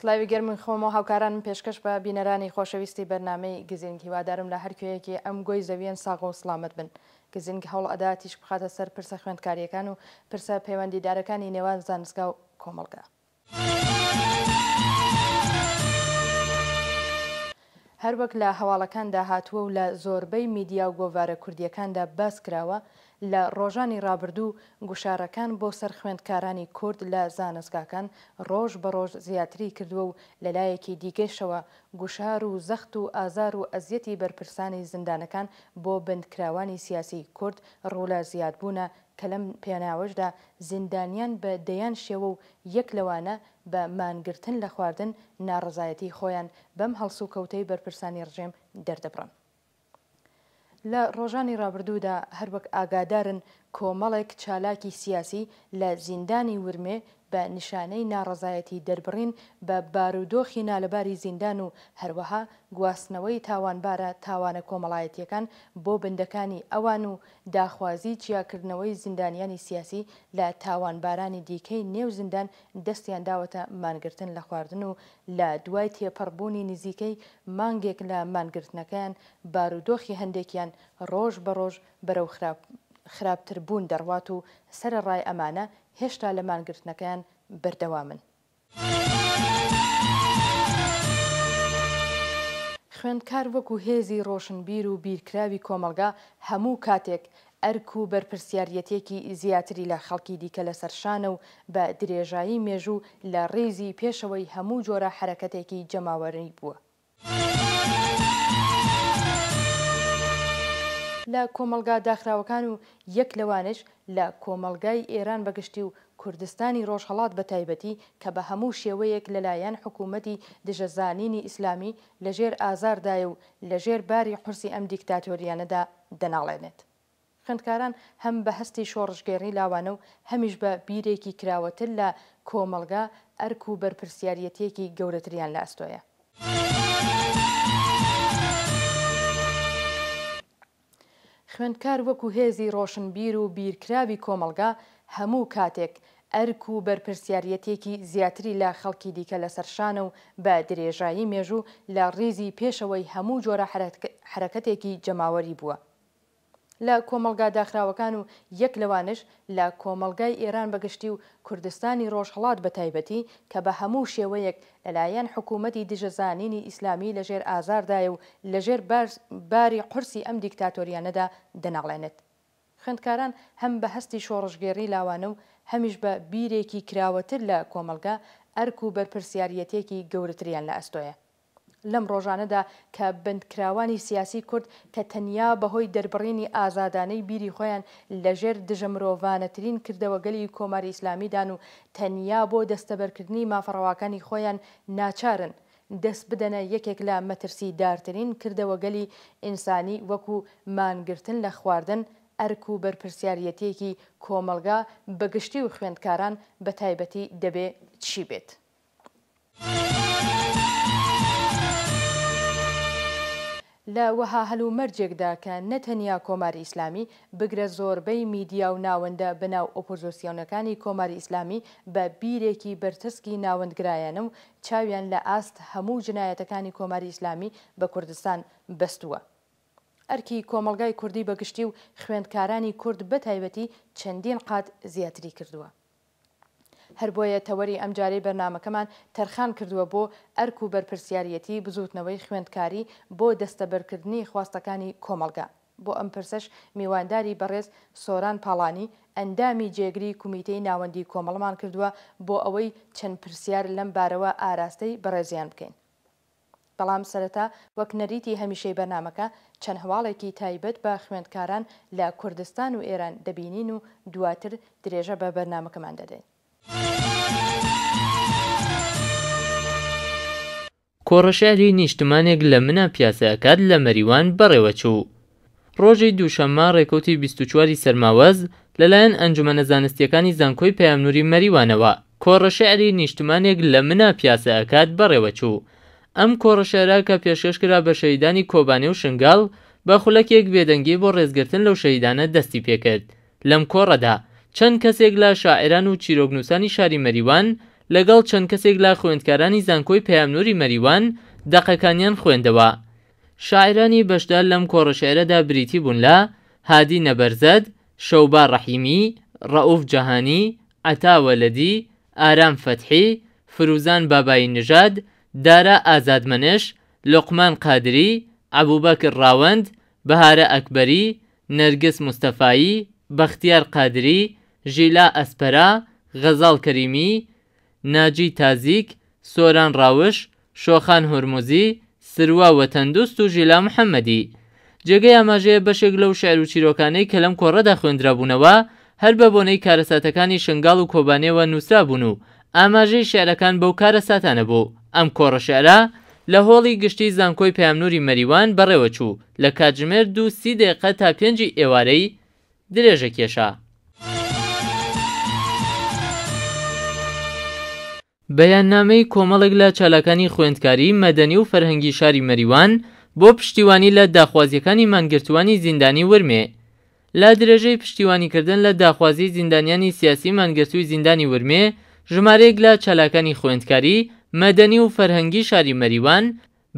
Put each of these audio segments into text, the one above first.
سلاوی گەرمی خۆم و هاوکارانم پێشکەش بە بینەرانی خۆشەویستی بەرنامەی گزینگ هیوادارم لە هەر کوێیەکی ئەم گۆی زەویەن ساغ و سڵامەت بن. گزینگ هەوڵ ئەدا تیشک بخاتە سەر پرسە خوێندکارییەکان و پرسە پەیوەندیدارەکانی نێوان زانستگا و کۆمەڵگا. هەروەک لە هەواڵەکاندا هاتووە و لە زۆربەی میدیا و گۆڤارە کوردییەکاندا باس کراوە، لە ڕۆژانی ڕابردوو گوشارەکان بۆ سەر خوێندکارانی کورد لە زانستگاکان ڕۆژ بە ڕۆژ زیاتری کردووە و لە لایەکی دیکەیشەوە گوشار و زەخت و ئازار و ئەزیەتی بەرپرسانی زیندانەکان بۆ بەندکراوانی سیاسیی کورد ڕوو لە زیادبوونە کە لەم پێناوەشدا زیندانیان بە دەیان شێوە و یەک لەوانە بە مانگرتن لە خواردن ناڕەزایەتیی خۆیان بەم هەڵسوکەوتەی بەرپرسانی ڕژێم دەردەبڕن. لە ڕۆژانی ڕابردوودا هەروەک ئاگادارن کۆمەڵێک چالاکی سیاسی لە زیندانی ورمێ بە نیشانەی ناڕەزایەتی دەربڕین بە بارودۆخی نالەباری زیندان و هەروەها گواستنەوەی تاوانبارە تاوانە کۆمەڵایەتییەکان بۆ بندەکانی ئەوان و داخوازی جیاکردنەوەی زیندانیانی سیاسی لە تاوانبارانی دیکەی نێو زیندان دەستیان داوەتە مانگرتن لە خواردن و لە دوای تێپەڕبوونی نزیکەی مانگێک لە مانگرتنەکەیان بارودۆخی هەندێکیان ڕۆژ بە ڕۆژ بەرەو خراپتربوون دەڕوات و سەرەڕای ئەمانە هێشتا لە مانگرتنەکەیان بەردەوامن. خوێندکار وەکو هێزی ڕۆشنبیر و بیرکراوی کۆمەڵگا هەموو کاتێک ئەرک و بەرپرسیاریەتێکی زیاتری لە خەڵکی دیکە لەسەر شانە و بە درێژایی مێژوو لە ڕیزی پێشەوەی هەموو جۆرە حەرەکەتێکی جەماوەری بووە. لە کۆمەڵگا داخراوەکان و یەک لەوانەش لە کۆمەڵگای ئێران بە گشتی و کوردستانی ڕۆژهەڵات بە تایبەتی کە بە هەموو شێوەیەک لە لایەن حکوومەتی دژە زانینی ئیسلامی لە ژێر ئازاردایە و لە ژێر باری قورسی ئەم دیکتاتۆرییانەدا دەناڵێنێت. خوێندکاران هەم بە هەستی شۆڕشگێڕی لاوانە و هەمیش بە بیرێکی کراوەتر لە کۆمەڵگا ئەرک و بەرپرسیاریەتییەکی گەورەتریان لە ئەستۆیە. خوێندکار وەکو هێزی ڕۆشنبیر و بیرکراوی کۆمەڵگا هەموو کاتێک ئەرک و بەرپرسیاریەتییەکی زیاتری لە خەڵکی دیکە لەسەر شانە و بە درێژایی مێژوو لە ڕیزی پێشەوەی هەموو جۆرە حەرەکەتێکی جەماوەری بووە. لە کۆمەڵگا داخراوەکان و یەک لەوانەش لە کۆمەڵگای ئێران بە گشتی و کوردستانی ڕۆژهەڵات بە تایبەتی کە بە هەموو شێوەیەک لە لایەن حکوومەتی دژە زانینی ئیسلامی لە ژێر ئازاردایە و لە ژێر باری قورسی ئەم دیکتاتۆریانەدا دەناڵێنێت. خوێندکاران هەم بە هەستی شۆڕشگێڕی لاوانە و هەمیش بە بیرێکی کراوەتر لە کۆمەڵگا ئەرک و بەرپرسیاریەتێکی گەورەتریان لە ئەستۆیە. لەم ڕۆژانەدا کە بەندکراوانی سیاسی کورد کە تەنیا بە هۆی دەربڕینی ئازادانەی بیری خۆیان لە ژێر دژەمرۆڤانەترین کردەوەگەلی کۆماری ئیسلامیدان و تەنیا بۆ دەستەبەرکردنی مافە ڕەواکانی خۆیان ناچارن دەست بدەنە یەکێک لە مەترسیدارترین کردەوەگەلی ئینسانی وەکوو مانگرتن لە خواردن، ئەرک و بەرپرسیاریەتییەکی کۆمەڵگا بە گشتی و خوێندکاران بە تایبەتی دەبێ چی بێت؟ لە وەها هەلومەرجێکدا کە نە تەنیا کۆماری ئیسلامی، بگرە زۆربەی میدیا و ناوەندە بەناو ئۆپۆزۆسیۆنەکانی کۆماری ئیسلامی بە بیرێکی بەرتەسکی ناوەندگرایانە و چاویان لە ئاست هەموو جنایەتەکانی کۆماری ئیسلامی بە کوردستان بەستووە. ئەرکی کۆمەڵگای کوردی بە گشتی و خوێندکارانی کورد بە تایبەتی چەندین قات زیاتری کردووە. هەر بۆیە تەوەری ئەمجارەی بەرنامەکەمان تەرخان کردووە بۆ ئەرک و بەرپرسیاریەتی بزووتنەوەی خوێندکاری بۆ دەستەبەرکردنی خواستەکانی کۆمەڵگا. بۆ ئەم پرسەش میوانداری بەڕێز سۆران پاڵانی، ئەندامی جێگری کومیتەی ناوەندی کۆمەڵەمان کردووە بۆ ئەوەی چەند پرسیار لەم بارەوە ئاراستەی بەڕێزیان بکەین. بەڵام سەرەتا وەک نەریتی هەمیشەی بەرنامەکە چەند هەواڵێکی تایبەت بە خوێندکاران لە کوردستان و ئێران دەبینین و دواتر درێژە بە بەرنامەکەمان دەدەین. کۆڕەشیعری نیشتمانێک لە منا پیاسە ئەکات لە مەریوان بەڕێوە چوو. ڕۆژی دووشەممە ڕێکەوتی 24 ی سەرماوەز لەلایەن ئەنجومەنە زانستییەکانی زانکۆی پەیام نووری مەریوانەوە کۆڕەشیعری نیشتمانێک لە منا پیاسە ئەکات بەڕێوە چوو. ئەم کۆڕەشیعرە کە پێشکەش کرا بە شەهیدانی کۆبانێ و شنگال بە خولەکێک بێدەنگی بۆ ڕێزگرتن لەو شەهیدانە دەستی پێکرد. لەم کۆڕەدا چەند کەسێک لە شاعێران و چیرۆکنووسانی شاری مەریوان لەگەڵ چەند کەسێک لە خوێندکارانی زانکۆی پەیامنووری مەریوان دەقەکانیان خوێندەوە. شاعیرانی بەشدار لەم کۆڕە شیعرەدا بریتی بوون لە، هادی نەبەرزەد، شەوبا ڕەحیمی، ڕەئوف جەهانی، عەتا وەلەدی، ئارام فەتحی، فروزان بابایی نژاد، دارا ئازادمەنش، لوقمان قادری، ئەبوبەکر ڕاوەند، بەهارە ئەکبەری، نەرگس مستەفایی، بەختیار قادری، ژیلا ئەسپەرا، غەزاڵ کەریمی، ناجی تازیک، سۆران ڕاوش، شۆخان هورمزی، سروا وەتەندوست و ژیلا محەمەدی. جێگەی ئاماژەیە بەشێک لەو شیعر و چیرۆکانەی کە لەم کۆڕەدا خوێندرابوونەوە هەر بە بۆنەی کارەساتەکانی شنگاڵ و کۆبانێوە نووسرابوون و ئاماژەی شیعرەکان بەو کارەساتانە بوو. ئەم کۆڕە شیعرە لە هۆڵی گشتیی زانکۆی پەیامنووری مەریوان بەڕێوە چوو لە کاتژمێر دوو سی دەیقە تا پێنجی ئێوارەی درێژە کێشا. بەیاننامەی کۆمەڵێک لە چالاکانی خوێندکاری، مەدەنی و فەرهەنگی شاری مەریوان بۆ پشتیوانی لە داخوازییەکانی مانگرتووانی زیندانی ورمێ. لە درێژەی پشتیوانیکردن لە داخوازیی زیندانیانی سیاسی مانگرتووی زیندانی ورمێ، ژمارەیەک لە چالاکانی خوێندکاری، مەدەنی و فەرهەنگی شاری مەریوان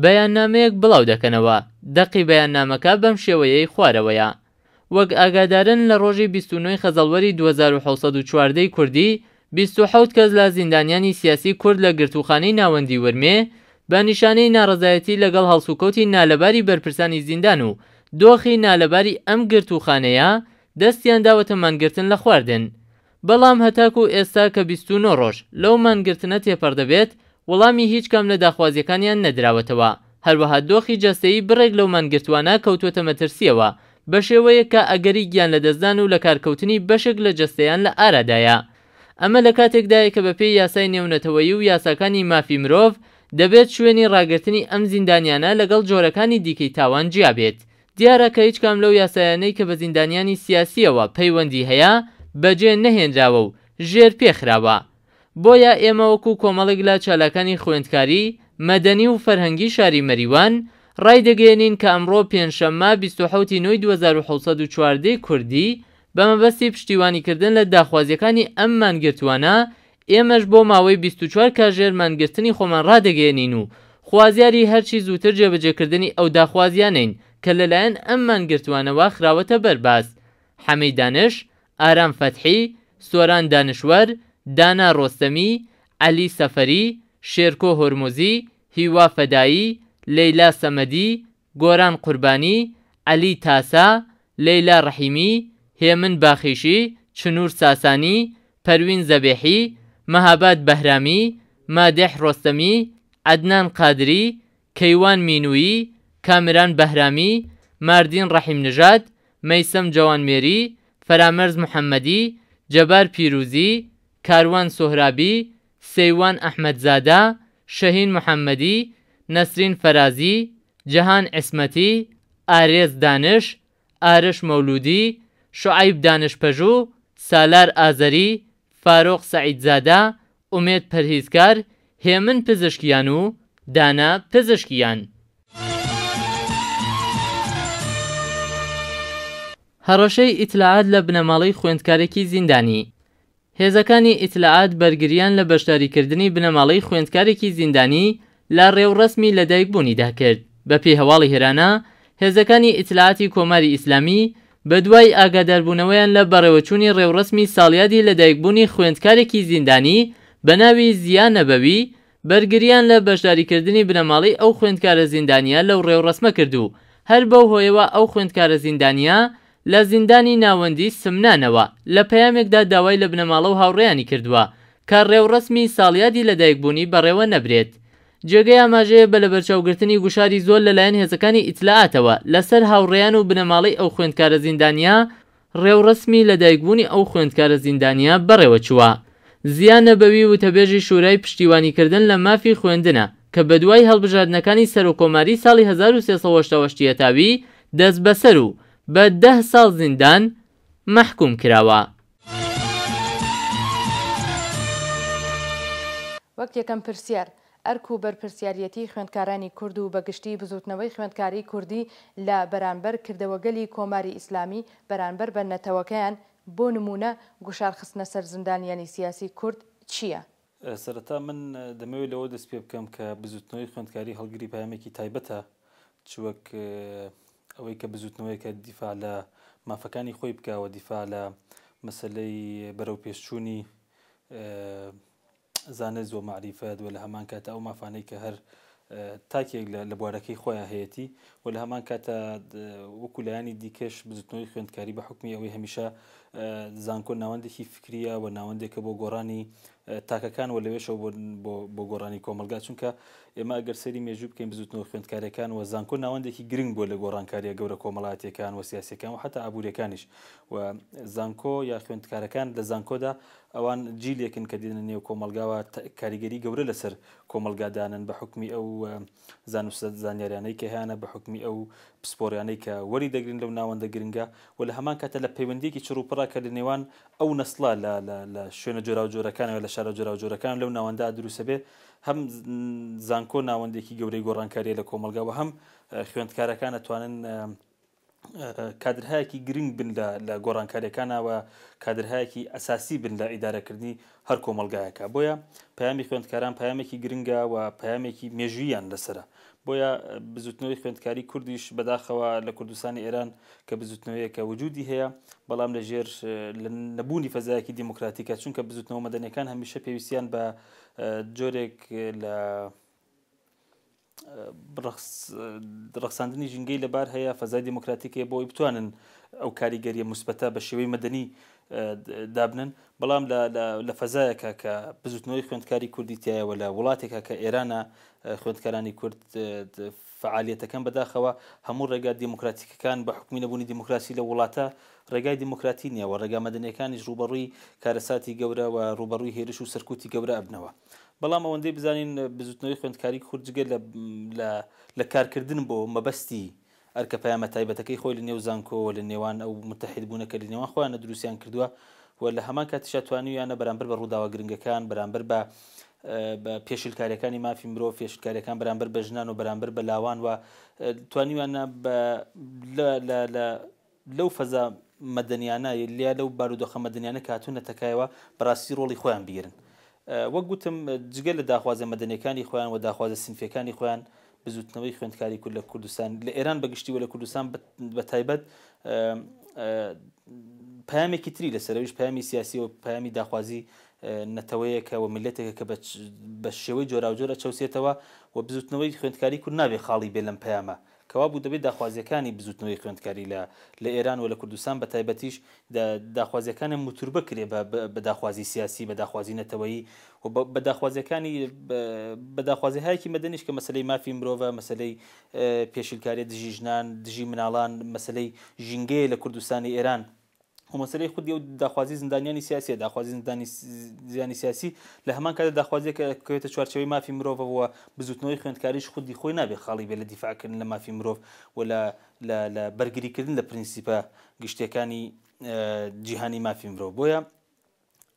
بەیاننامەیەک بڵاو دەکەنەوە، دەقی بەیاننامەکە بەم شێوەیەی خوارەوەیە. وەک ئاگادارن لە ڕۆژی 29 ی خەزەڵوەری 2714 ی کوردی، 27 کەس لە زیندانیانی سیاسی کورد لە گرتووخانەی ناوەندی ورمێ بە نیشانەی ناڕەزایەتی لەگەڵ هەڵسوکەوتی نالەباری بەرپرسانی زیندان و دۆخی نالەباری ئەم گرتووخانەیە دەستیان داوەتە مانگرتن لە خواردن. بەڵام هەتاکوو ئێستا کە 29 ڕۆژ لەو مانگرتنە تێپەڕ دەبێت، وڵامی هیچ کام لە داخوازییەکانیان نەدراوەتەوە. هەروەها دۆخی جەستەیی بڕێک لەو مانگرتووانە کەوتووەتە مەترسییەوە، بە شێوەیەک کە ئەگەری گیانلەدەستدان و لەکارکەوتنی بەشێک لە جەستەیان لە ئارادایە. ئەمە لە کاتێکدایە کە بەپێی یاسای نێونەتەوەیی و یاساکانی مافی مرۆڤ، دەبێت شوێنی ڕاگرتنی ئەم زیندانیانە لەگەڵ جۆرەکانی دیکەی تاوان جیا بێت. دیارە کە هیچ کام لەو یاسایانەی کە بە زیندانیانی سیاسییەوە پەیوەندی هەیە بەجێ نەهێنراوە و ژێر پێ خراوە. بۆیە ئێمە وەکوو کۆمەڵێک لە چالاکانی خوێندکاری، مەدەنی و فەرهەنگی شاری مەریوان، ڕایدەگەیەنین کە ئەمڕۆ پێنجشەممە 27 ی نۆی 2714 ی کوردی بە مەبەستی پشتیوانی کردن لە داخوازیەکانی ئەم مانگرتووانە ئێمەش بۆ ماوەی 24 کاژێر مانگرتنی خۆمان ڕادەگەیەنین و خوازیاری هەرچی زووتر جێبەجێکردنی ئەو داخوازیانەین کە لەلایەن ئەم مانگرتووانەوە خراوەتە بەر باس. حەمەی دانش، ئارام فەتحی، سۆران دانشوەر، دانا ڕۆستەمی، عەلی سەفەری، شێرکۆ هۆرمۆزی، هیوا فەدایی، لەیلا سەمەدی، گۆران قوربانی، عەلی تاسا، لەیلا ڕەحیمی، هێمن باخیشی، چنوور ساسانی، پەروین زەبێحی، مەهاباد بەهرامی، مادێح ڕۆستەمی، عەدنان قادری، کەیوان مینویی، کامران بەهرامی، ماردین ڕەحیم نژاد، مەیسەم جەوانمێری، فەرامەرز محەممەدی، جەبار پیرووزی، کاروان سۆهرابی، سەیوان ئەحمەدزادە، شەهین محەممەدی، نەسرین فەرازی، جەهان عیسمەتی، ئارێز دانش، ئارەش مەولوودی، شوعەیب دانشپەژوو، سالار ئازەری، فارۆق سەعیدزادە، ئومێد پەرهیزکار، هێمن پزشکیان و دانا پزشکیان. هەڕەشەی ئیتلاعات لە بنەماڵەی خوێندکارێکی زیندانی هێزەکانی ئیتلاعات بەرگرییان لە بەشداریکردنی بنەماڵەی خوێندکارێکی زیندانی لە ڕێوڕەسمی لەدایکبوونیدا کرد. بەپێی هەواڵی هێرانا، هێزەکانی ئیتلاعاتی کۆماری ئیسلامی بەدوای ئاگاداربوونەوەیان لە بەڕێوەچوونی ڕێوڕەسمی ساڵیادی لەدایکبوونی خوێندکارێکی زیندانی بە ناوی زیا نەبەوی، بەرگرییان لە بەشداریکردنی بنەماڵەی ئەو خوێندکارە زیندانییە لەو ڕێوڕەسمە کرد و هەر بەو هۆیەوە ئەو خوێندکارە زیندانییە لە زیندانی ناوەندیی سمنانەوە لە پەیامێکدا داوای لە بنەماڵە و هاوڕێیانی کردووە کە ڕێوڕەسمی ساڵیادی لەدایکبوونی بەڕێوە نەبرێت. جێگەی ئاماژەیە بە لەبەرچاوگرتنی گوشاری زۆر لەلایەن هێزەکانی ئیتلاعاتەوە لەسەر هاوڕێیان و بنەماڵەی ئەو خوێندکارە زیندانییە، ڕێوڕەسمی لەدایکبوونی ئەو خوێندکارە زیندانییە بەڕێوەچووە. زیا نەبەوی وتەبێژی شورای پشتیوانیکردن لە مافی خوێندنە کە بەدوای هەڵبژاردنەکانی سەرۆککۆماریی ساڵی 1388 ی هەتاوی دەستبەسەر و بە دە ساڵ زیندان مەحکووم کراوە. وەک یەکەم پرسیار، ئەرک و بەرپرسیاریەتی خوێندکارانی کورد و بە گشتی بزووتنەوەی خوێندکاریی کوردی لە بەرانبەر کردەوەگەلی کۆماری ئیسلامی بەرانبەر بە نەتەوەکەیان، بۆ نموونە گوشار خستنە سەر زندانیانی سیاسی کورد چییە؟ سەرەتا من دەمەوێت لەوە دەست پێ بکەم کە بزوتنەوەی خوێندکاری هەڵگری پەیامێکی تایبەتە چ وەک ئەوەی کە بزوتنەوەیەکە دیفاع لە مافەکانی خۆی بکا و دیفاع لە مەسەلەی بەرەوپێشچوونی زانست و مەعریفەت و لە هەمان کاتە ئەو مافانەی کە هەر تاکێک لە بوارەکەی خۆیان هەیەتی و لە هەمان کاتە وەکو لایەنی دیکەش بزوتنەوەی خوێندکاری بە حکومی ئەوەی هەمیشە زانکۆ ناوەندێکی فکریە و ناوەندێکە بۆ گۆڕانی تاکەکان و لەوێشەوە بۆ گۆڕانی کۆمەڵگا چونکە ئێمە ئەگەر سەیری مێژوو بکەین بزوتنەوە خوێندکاریەکان و زانکۆ ناوەندێکی گرنگ بووە لە گۆڕانکاریە گەورە کۆمەڵایەتیەکان و سیاسیەکان و حتا ئابووریەکانیش و زانکۆ یا خوێندکارەکان لە زانکۆدا ئەوان جیلێکن کە دێنە نێو کۆمەڵگاوە کاریگەری گەورە لەسەر کۆمەڵگا دانەن بە حوکمی ئەو زانست زانیاریانەی کە هەیانە بە حوکمی ئەو پسپۆڕیانەی کە وەری دەگرن لەو ناوەندە گرنگە و لە هەمان کاتە لە پەیوەندیەکی چڕوپڕە کە لە نێوان ئەو نەسڵە لە لە لە شوێنە جۆراوجۆرەکانەوە لە شارە جۆراوجۆرەکان لەو ناوەندە دروستەبێ هەم زانکۆ ناوەندێکی گەورەی گۆڕانکاریە لە کۆمەڵگا و هەم خوێندکارەکان ئەتوانن کادرهایەکی گرنگ بن لە لە گۆڕانکاریەکانا و کادرهایەکی ئەساسی بن لە ئیدارەکردنی هەر کۆمەڵگایەکا بۆیە پەیامی خوێندکاران پەیامێکی گرنگە و پەیامێکی مێژووییان لەسەرە بۆیە بزوتنەوەی خوێندکاری کوردیش بەداخەوە لە کوردستانی ئێران کە بزوتنەوەیەکە وجودی هەیە بەڵام لە ژێر لە نەبوونی فەزایەکی دیموکراتیکە چونکە بزوتنەوە مەدەنیەکان هەمیشە پێویستیان بە جۆرێک لە ڕەخساندنی ژینگەی لەبار هەیە، فەزای دیموکراتیک هەیە بۆ ئەوەی بتوانن ئەو کاریگەریە موسبەتە بە شێوەی مەدەنی دابنن، بەڵام لە فەزایەکە کە بزوتنەوەی خوێندکاری کوردی تایە و لە وڵاتێکە کە ئێرانە خوێندکارانی کورد فعالیەتەکەن بەداخەوە هەموو ڕێگا دیموکراتیکەکان بە حکومی نەبوونی دیموکراسی لە وڵاتە ڕێگای دیموکراتی نییە و ڕێگا مەدەنیەکانیش ڕووبەڕووی کارەساتی گەورە و ڕووبەڕووی هێرش و سەرکوتی گەورە ئەبنەوە. بەڵام ئەوەندەی بزانین بزوتنەوەی خوێندکاری کورد جگە لە لە لە کارکردن بۆ مەبەستی ئەرکە پەیامە تایبەتەکەی خۆی لە نێو زانکۆ و لە نێوان ئەو متحید بوونە کە لە نێوان خۆیانە دروستیان کردووە و لە هەمان کاتیشا توانیویانە بەرامبەر بە ڕووداوە گرنگەکان بەرامبەر بە بە پێشلکاریەکانی مافی مرۆڤ پێشلکاریەکان بەرامبەر بە ژنان و بەرامبەر بە لاوان و توانیویانە بە لە لە لە لەو فەزا مەدەنیانە یا لەو بارودۆخە مەدەنیانە کە هاتوونەتە کایەوە بەڕاستی ڕۆڵی خۆیان بگێرن. وەک گوتم جگە لە داخوازە مەدەنیەکانی خۆیان و داخوازە سینفیەکانی خۆیان بزووتنەوەی خوێندکاری کورد لە کوردستان لە ئێران بە گشتی و لە کوردستان بە تایبەت پەیامێکی تری لەسەر ئەویش پەیامی سیاسی و پەیامی داخوازی نەتەوەیەکە و میللەتێکە کە بە شێوەی جۆراوجۆر ئەچەوسێتەوە و بزووتنەوەی خوێندکاری کورد نابێ خاڵی بێ لەم پەیامە کەوابوو دەبێت داخوازییەکانی بزووتنەوەی خوێندکاری لە لە ئێران و لە کوردستان بە تایبەتیش داخوازییەکانیان موتوربە کرێ بە بە داخوازی سیاسی، بە داخوازی نەتەوەیی و بە بە داخوازییەکانی بە داخوازیهایەکی مەدەنیش کە مەسەلەی مافی مرۆڤە، مەسەلەی پێشیلکارییە دژی ژنان، دژی مناڵان، مەسەلەی ژینگەیە لە کوردستانی ئێران. و مەسەلەی خودی ئەو داخوازی زیندانیانی سیاسیە، داخوازی زیندانیانی سیاسی لە هەمان کاتدا داخوازیەکە کەوێتە چوارچێوەی مافی مرۆڤەوە و بزوتنەوەی خوێندکاریش خودی خۆی نابێ خاڵی بێ لە دیفاعکردن لە مافی مرۆڤ و لە لە لە بەرگریکردن لە پرینسیپە گشتیەکانی جیهانی مافی مرۆڤ بۆیە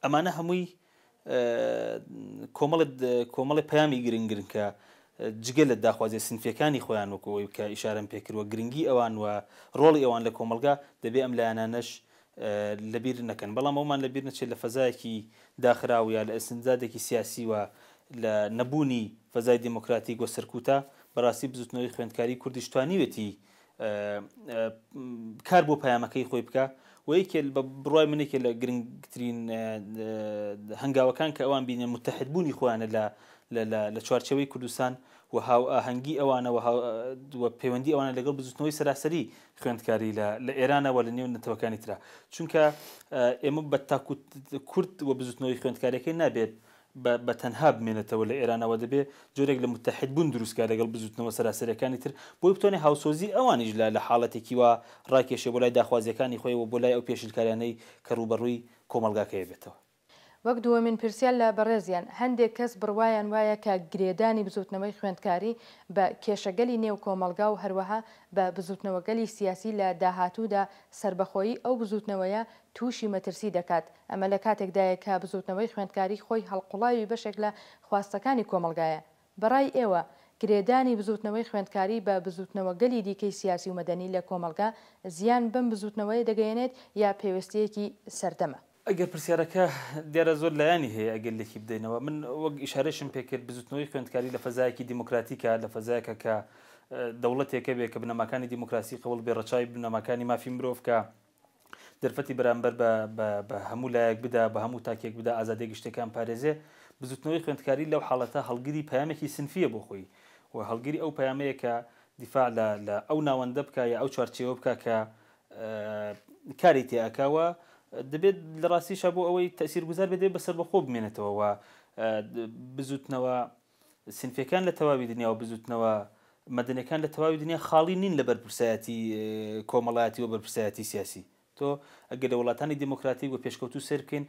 ئەمانە هەمووی کۆمەڵێ کۆمەڵێ پەیامی گرنگن کە جگە لە داخوازیە سنفیەکانی خۆیان وەکو ئەوەی کە ئیشارەم پێکرد و گرنگی ئەوان و ڕۆڵی ئەوان لە کۆمەڵگا دەبێ ئەم لایەنانەش لەبیر نەکەن بەڵام ئەومان لەبیر نەچێت لە فەزایەکی داخراو یا لە ئیستنزادێکی سیاسی و لە نەبوونی فەزای دێمۆکراتیک و سەرکوتە بەڕاستی بزوتنەوەی خوێندکاری کوردیش توانیوێتی کار بۆ پەیامەکەی خۆی بکا و یەکێ بە بڕوای من یەکێ لە گرنگترین هەنگاوەکان کە ئەوان بینێن متحد بوونی خۆیانە لە لە چوارچێوەی کوردستان و هاوئاهەنگی ئەوانە و پەیوەندی ئەوانە لەگەڵ بزوتنەوەی سەراسەری خوێندکاری لە لە ئێرانە و لە نێو نەتەوەکانی ترا چونکە ئێمە بە تاکو کورد و بزوتنەوەی خوێندکاریەکەی نابێت بە تەنها بمێنێتەوە لە ئێرانەوە دەبێ جۆرێک لە متحد بوون دروست کا لەگەڵ بزووتنەوە سەراسەریەکانی تر بۆی بتوانێ هاوسۆزی ئەوانیش لە لە حاڵەتێکی وا ڕاکێشێ بۆ لای داخوازیەکانی خۆی و بۆ لای ئەو پێشلکاریانەی کە ڕووبەڕووی کۆمەڵگاکەی ئەبێتەوە. وەک دووەمین پرسیار لە بەڕێزیان، هەندێک کەس بڕوایان وایە کە گرێدانی بزووتنەوەی خوێندکاری بە کێشەگەلی نێو کۆمەڵگا و هەروەها بە بزووتنەوەگەلی سیاسی لە داهاتوودا سەربەخۆیی ئەو بزووتنەوەیە تووشی مەترسی دەکات، ئەمە لە کاتێکدایە کە بزووتنەوەی خوێندکاری خۆی هەڵقوڵاوی بەشێک لە خواستەکانی کۆمەڵگایە. بە ڕای ئێوە گرێدانی بزووتنەوەی خوێندکاری بە بزووتنەوەگەلی دیکەی سیاسی و مەدەنی لە کۆمەڵگا زیان بەم بزووتنەوەیە دەگەیەنێت یا پێوێستییەکی سەردەمە؟ ئەگەر پرسیارەکە دیارە زۆر لایەنی هەیە ئەگەر لێکی بدەینەوە، من وەک ئیشارەشم پێکرد بزوتنەوەی خوێندکاری لە فەزایەکی دیموکراتیکە، لە فەزایەکە کە دەوڵەتێکە بێ کە بنەماکانی دیموکراسی قبوڵ بێ، ڕەچاوی بنەماکانی مافی مرۆڤ کە دەرفەتی بەرامبەر بە بە هەموو لایەک بدا، بە هەموو تاکێک بدا، ئازادیە گشتیەکان پارێزێ، بزوتنەوەی خوێندکاری لەو حاڵەتە هەڵگری پەیامێکی سنفیە بۆ خۆی و هەڵگری ئەو پەیامەیە کە دیفاع لە لە ئەو ناوەندە بکا یا ئەو چوارچێوە بکا کە کاری تێ ئەکا و دەبێت لە ڕاستیشا بۆ ئەوەی تەئسیرگوزار بێت دەبێت بە سەربەخۆ بمێنێتەوە و بزوتنەوە سنفیەکان لە تەواوی دنیا و بزوتنەوە مەدەنیەکان لە تەواوی دنیا خاڵی نین لە بەرپرسایەتی کۆمەڵایەتی و بەرپرسایەتی سیاسی. تۆ ئەگەر لە وڵاتانی دێمۆکراتیک و پێشکەوتوو سەیر بکەین،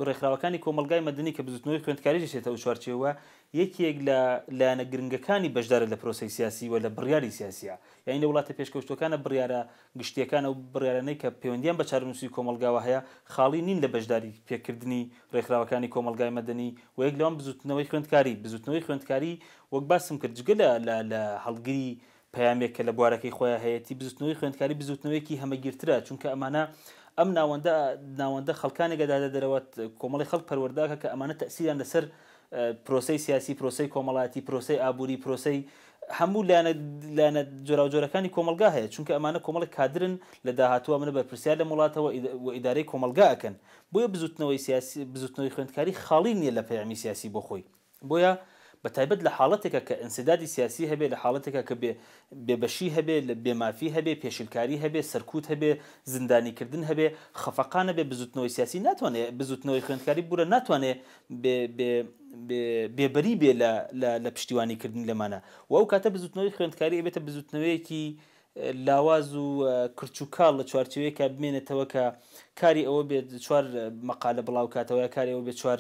ڕێکخراوەکانی کۆمەڵگای مەدەنی کە بزوتنەوەی خوێندکاریش دەچێتە ئەو چوارچێوە، یەکێک لە لایەنە گرنگەکانی بەشدارە لە پرۆسەی سیاسی و لە بڕیاری سیاسییە. یانی لە وڵاتە پێشکەوتووەکانە بڕیارە گشتییەکان ئەو بڕیارانەی کە پەیوەندییان بە چارەنووسی کۆمەڵگاوە هەیە، خاڵی نین لە بەشداری پێکردنی ڕێکخراوەکانی کۆمەڵگای مەدەنی و یەک لەوان بزوتنەوەی خوێندکاری. بزوتنەوەی خوێندکاری وەک باسم کرد جگە لە لە هەڵگری پەیامێک کە لە بوارەکەی خۆیا هەیەتی، بزوتنەوەی خوێندکاری بزوتنەوەیەکی هەمەگیرترە، چونکە ئەمانە ئەم ناوەندە ناوەندە خەڵکانێک ئەداتە دەرەوە، کۆمەڵی خەڵک پەروەردە ئەکا کە ئەمانە تەئسیریان لەسەر پرۆسەی سیاسی، پرۆسەی کۆمەڵایەتی، پرۆسەی ئابووری، پرۆسەی هەموو لایەنە لایەنە جۆراوجۆرەکانی کۆمەڵگا هەیە، چونکە ئەمانە کۆمەڵێک کادرن لە داهاتوو ئەمانە بەرپرسیار لەم وڵاتەوە و ئیدارەی کۆمەڵگا ئەکەن، بۆیە بزوتنەوەی سیاسی بزوتنەوەی خوێندکاری خاڵی نییە لە پەیامی سیاسی بۆ خۆی. بۆیە بە تایبەت لە حاڵەتێکا کە ئینسدادی سیاسی هەبێ، لە حاڵەتێکا کە بێ بێبەشی هەبێ، بێ مافی هەبێ، پێشلکاری هەبێ، سەرکوت هەبێ، زیندانی کردن هەبێ، خەفەقان هەبێ، بزوتنەوەی سیاسی ناتوانێ، بزوتنەوەی خوێندکاری ببورە ناتوانێ بێ بێ بێ بێبەری بێ لە لە لە پشتیوانی کردنی لەمانە و ئەو کاتە بزوتنەوەی خوێندکاری ئەبێتە بزوتنەوەیەکی لاواز و کرچ و کاڵ لە چوارچێوەیەکا بمێنێتەوە کە کاری ئەوە بێت چوار مەقالە بڵاو کاتەوە یا کاری ئەوە بێت چوار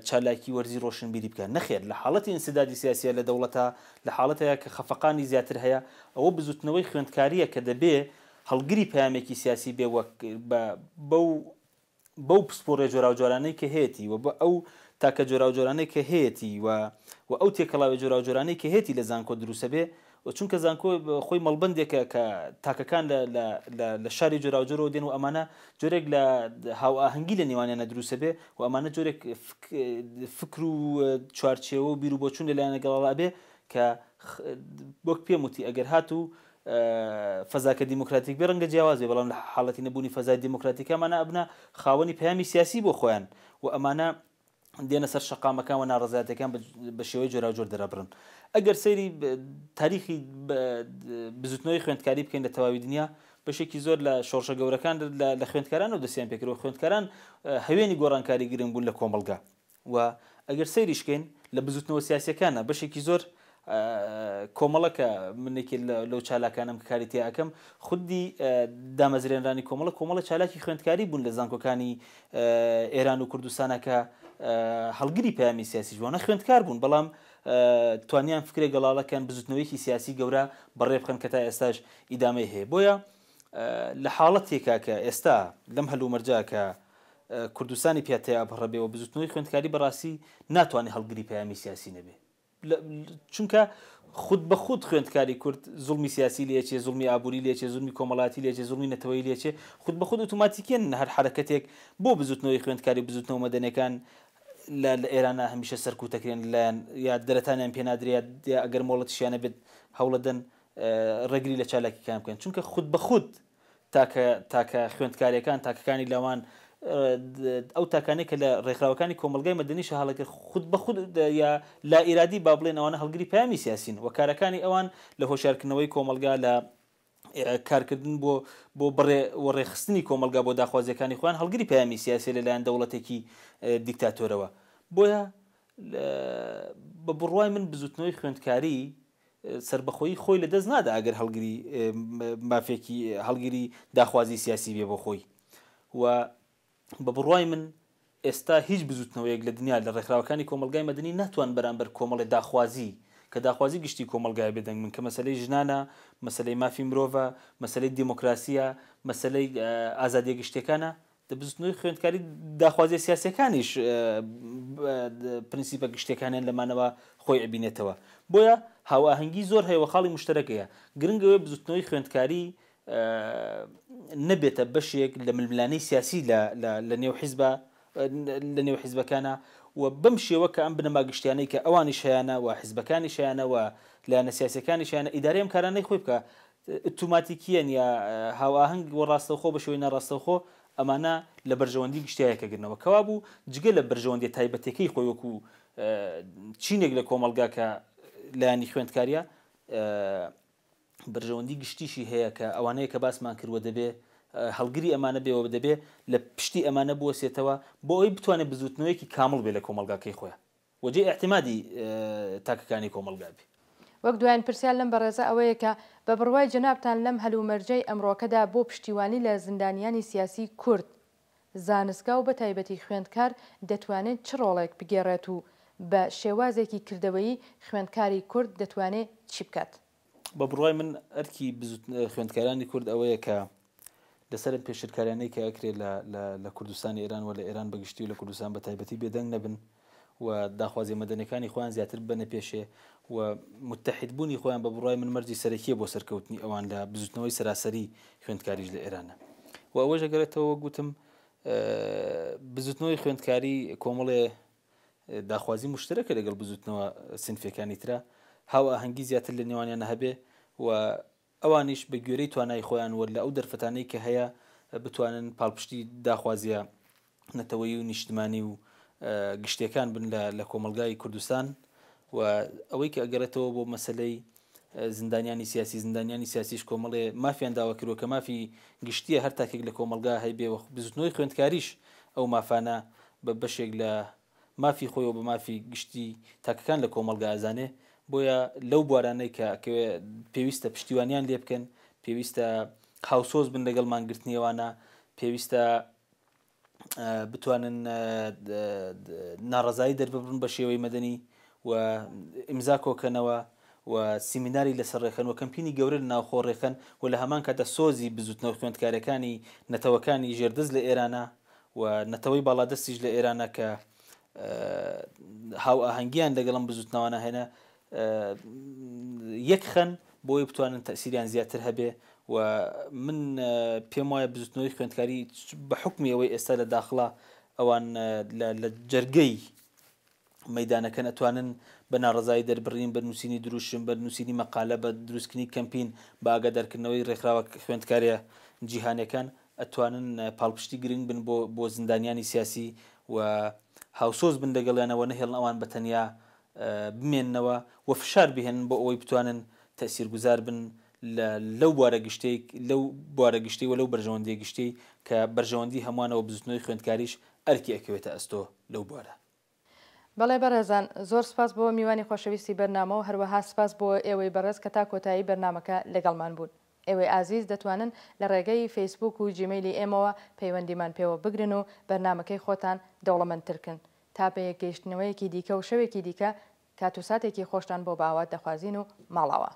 چالاکی وەرزی ڕۆشنبیری بکات. نەخێر لە حاڵەتی ئینسدادی سیاسیە لە دەوڵەتا، لە حاڵەتێکا کە خەفەقانی زیاتر هەیە، ئەوە بزوتنەوەی خوێندکاریە کە دەبێ هەڵگری پەیامێکی سیاسی بێ وەک بە بەو بەو پسپۆڕیە جۆراوجۆرانەی کە هەیەتی و بە ئەو تاکە جۆراوجۆرانەی کە هەیەتی و و ئەو تێکەڵاویە جۆراوجۆرانەی کە هەیەتی لە زانکۆ دروسەبێ و چونکە زانکۆ خۆی مەڵبەندێکە کە تاکەکان لە لە لە لە شاری جۆراوجۆرەوە دێن و ئەمانە جۆرێک لە هاوئاهەنگی لە نێوانیانە دروسەبێ و ئەمانە جۆرێک فکر و چوارچێوە و بیروبۆچوون لە لایەنە گەڵاڵە ئەبێ کە وەک پێم وتی ئەگەر هاتوو فەزاکە دیموکراتیک بێ ڕەنگە جیاواز بێ، بەڵام لە حاڵەتی نەبوونی فەزای دیموکراتیک ئەمانە ئەبنە خاوەنی پەیامی سیاسی بۆ خۆیان و ئەمانە دێنە سەر شەقامەکان و ناڕەزایەتیەکان بە شێوەی جۆراوجۆر دەرەبڕن. ئەگەر سەیری تاریخی بزوتنەوەی خوێندکاری بکەین لە تەواوی دنیا، بەشێکی زۆر لە شۆڕشە گەورەکان لە خوێندکارانەوە دەستیان پێکرد و خوێندکاران هەوێنی گۆڕانکاری گرنگ بوون لە کۆمەڵگا. و ئەگەر سەیریش کەین لە بزوتنەوە سیاسیەکانە بەشێکی زۆر کۆمەڵە کە من یەکێ لەو چالاکانەم کە کاری تیا ئەکەم خودی دامەزرێنرانی کۆمەڵە کۆمەڵە چالاکی خوێندکاری بوون لە زانکۆکانی ئێران و کوردستانە کە هەڵگری پەیامی سیاسیش بوون خوێندکار بوون بەڵام توانیان فکرێ گەڵاڵەکەن بزوتنەوەیەکی سیاسی گەورە بەڕێ بخەن کە تا ئێستاش ئیدامەی هەیە بۆیە لە حاڵەتێکا کە ئێستا لەم هەلومەرجا کە کوردستانی پیا تێاپەڕبێ و بزوتنەوەی خوێندکاری بەڕاستی ناتوانێ هەڵگری پەیامی سیاسی نەبێ چونکە خود بە خود خوێندکاری کورد زوڵمی سیاسی لێچێ زوڵمی ئابووری لێچێ زوڵمی کۆمەڵاتی لێچێ زوڵمی نەتەوەیی لێچێ خود بە خود ئۆتۆماتیکیەن هەر حەرەکەتێک بۆ بزوتنەوەی خوێندکاری بزوتنەوە مەدەنیەکان لە لە ئێرانە هەمیشە سەرکوتەکرێن لەلایەن یا دەرەتانیان پێنادرێ یا ئەگەر مۆڵەتیشیان نەبێت هەوڵەدەن ڕێگری لە چالاکیەکان بکەن چونکە خود بە خود تاکە تاکە خوێندکاریەکان تاکەکانی لاوان ئەو تاکانەی کە لە ڕێکخراوەکانی کۆمەڵگای مەدەنیشە هەڵەگر خود بە خود یا لا ئیرادی با بڵێن ئەوانە هەڵگری پەیامی سیاسین و کارەکانی ئەوان لە هۆشیارکردنەوەی کۆمەڵگا لە کارکردن بۆ بۆ بڕێ و ڕێکخستنی کۆمەڵگا بۆ داخوازیەکانی خۆیان هەڵگری پەیامی سیاسی لەلایەن دەوڵەتێکی دیکتاتۆرەوە بۆیە بە بڕوای من بزوتنەوەی خوێندکاری سەربەخۆیی خۆی لە دەست نادا ئەگەر هەڵگری مافێکی هەڵگری داخوازی سیاسی بێ بۆ خۆی و بە بڕوای من ئێستا هیچ بزوتنەوەیەک لە دنیا لە ڕێکخراوەکانی کۆمەڵگای مەدەنی ناتوان بەرامبەر کۆمەڵێ داخوازی کە داخوازی گشتی کۆمەڵگایە بێدەنگ بن کە مەسەلەی ژنانە، مەسەلەی مافی مرۆڤە، مەسەلەی دێمۆکراسییە، مەسەلەی ئازادییە گشتییەکانە، دە بزوتنەوەی خوێندکاری داخوازیە سیاسیەکانیش پرنسیپە گشتیەکانیان لەمانەوە خۆی ئەبینێتەوە. بۆیە هاوئاهەنگی زۆر هەیە و خاڵی موشتەرەک هەیە. گرنگ ئەوەیە بزوتنەوەی خوێندکاری نەبێتە بەشێک لە ململانێی سیاسی لە لە نێو حیزبا لە نێو حیزبەکانا و بەم شێوە کە ئەم بنەما گشتیانەی کە ئەوانیش هەیانە و حیزبەکانیش هەیانە و لایەنە سیاسیەکانیش هەیانە ئیدارەی ئەم کارانەی خۆی بکا ئوتوماتیکیەن یا هاوئاهەنگ و ڕاستەوخۆ بە شێوەی ناڕاستەوخۆ ئەمانە لە بەرژەوەندی گشتیا یەکەگرنەوە کەوابوو جگە لە بەرژەوەندیە تایبەتیەکەی خۆی وەکو چینێک لە کۆمەڵگا کە لایەنی خوێندکاریە بەرژەوەندی گشتیشی هەیە کە ئەوانەیە کە باسمان کرد و دەبێ هەڵگری ئەمانە بێ و دەبێ لە پشتی ئەمانە بوەسێتەوە بۆ ئەوەی بتوانێت بزووتنەوەیەکی کامڵ بێ لە کۆمەڵگاکەی خۆیان و جێی ئیعتیمادی تاکەکانی کۆمەڵگا بێ. وەک دوایین پرسیار لەم بەڕێزە ئەوەیە کە بە بڕوای جەنابتان لەم هەلومەرجەی ئەمڕۆکەدا بۆ پشتیوانی لە زیندانیانی سیاسی کورد، زانستگا و بە تایبەتی خوێندکار دەتوانێت چ ڕۆڵێک بگێڕێت و بە شێوازێکی کردەوەیی خوێندکاری کورد دەتوانێ چی بکات؟ بە بڕوای من ئەرکی خوێندکارانی کورد ئەوەیە کە لەسەر ئەم پێشرکاریانەی کە ئەکرێ لە لە کوردستانی ئێران و لە ئێران بە گشتی و لە کوردستان بە تایبەتی بێدەنگ نەبن و داخوازیە مەدەنیەکانی خۆیان زیاتر ببەنە پێشێ و متحد بوونی خۆیان بە بڕوای من مەرجی سەرەکیە بۆ سەرکەوتنی ئەوان لە بزوتنەوەی سەراسەری خوێندکاریش لە ئێرانە و ئەوەش ئەگەرێتەوە وەک گوتم بزوتنەوەی خوێندکاری کۆمەڵێ داخوازی مشترەکە لەگەڵ بزوتنەوە سنفیەکانی ترا هاوئاهەنگی زیاتر لە نێوانیانە هەبێ و ئەوانیش بە گوێرەی توانای خۆیان و لە ئەو دەرفەتانەی کە هەیە بتوانن پاڵپشتی داخوازیە نەتەوەیی و نیشتمانی و گشتیەکان بن لە کۆمەڵگای کوردستان و ئەوەی کە ئەگەڕێتەوە بۆ مەسەلەی زیندانیانی سیاسی زیندانیانی سیاسیش کۆمەڵێ مافیان داوا کردوە کە مافی گشتیە هەر تاکێک لە کۆمەڵگا هەیبێ و بزوتنەوەی خوێندکاریش ئەو مافانە بە بەشێک لە مافی خۆی و بە مافی گشتی تاکەکان لە کۆمەڵگا ئەزانێ، بۆیە لەو بوارانەی کە ئەکەوێ پێویستە پشتیوانیان لێ بکەن، پێویستە هاوسۆز بن لەگەڵ مانگرتنی ئەوانە، پێویستە بتوانن ناڕەزایی دەرببڕن بە شێوەی مەدەنی و ئیمزا کۆکەنەوە و سیمیناری لەسەر ڕێکخەن و کەمپینی گەورە لە ناوخۆ ڕێکخەن و لە هەمان کاتدا سۆزی بزوتنەوە خوێندکارەکانی نەتەوەکانی ژێردەست لە ئێرانە و نەتەوەی باڵادەستیش لە ئێرانە کە هاوئاهەنگیان لەگەڵ ئەم بزوتنەوانە هەیە یەک خەن بۆی بتوانن تەسیریان زیاتر هەبێ و من پێم وایە بزوتنەوەی خوێندکاری بە حکمی ئەوەی ئێستا لە داخڵە ئەوان لە جەرگەی مەیدانەکەن ئەتوانن بە ناڕەزایی دەربڕین، بە نووسینی دروشم، بە نووسینی مەقالە، بە دروستکردنی کەمپین، بە ئاگادارکردنەوەی ڕێکخراوە خوێندکاریە جیهانیەکان ئەتوانن پاڵپشتی گرنگ بن بۆ بۆ زیندانیانی سیاسی و هاوسۆز بن لەگەڵیانە و نەهێڵن ئەوان بە تەنیا بمێننەوە و فشار بهێنن بۆ ئەوەی بتوانن تەئسیرگوزار بن لە لەو بوارە گشتیەی لەو بوارە گشتی و لەو بەرژەوەندیە گشتیەی کە بەرژەوەندی هەمووانە و بزوتنەوەی خوێندکاریش ئەرکی ئەکەوێتە ئەستۆ لەو بوارە. بەڵێ بەڕێزان زۆر سپاس بۆ میوانی خۆشەویستی بەرنامە و هەروەها سپاس بۆ ئێوەی بەڕێز کە تا کۆتایی بەرنامەکە لەگەڵمان بوون. ئێوەی ئازیز دەتوانن لە ڕێگەی فەیسبووک و جیمەیلی ئێمەوە پەیوەندیمان پێوە بگرن و بەرنامەکەی خۆتان دەوڵەمەندتر کن. تا بەیەکگەیشتنەوەیەکی دیکە و شەوێکی دیکە کات و ساتێکی خۆشتان بۆ بە ئاوات دەخوازین و ماڵاوا.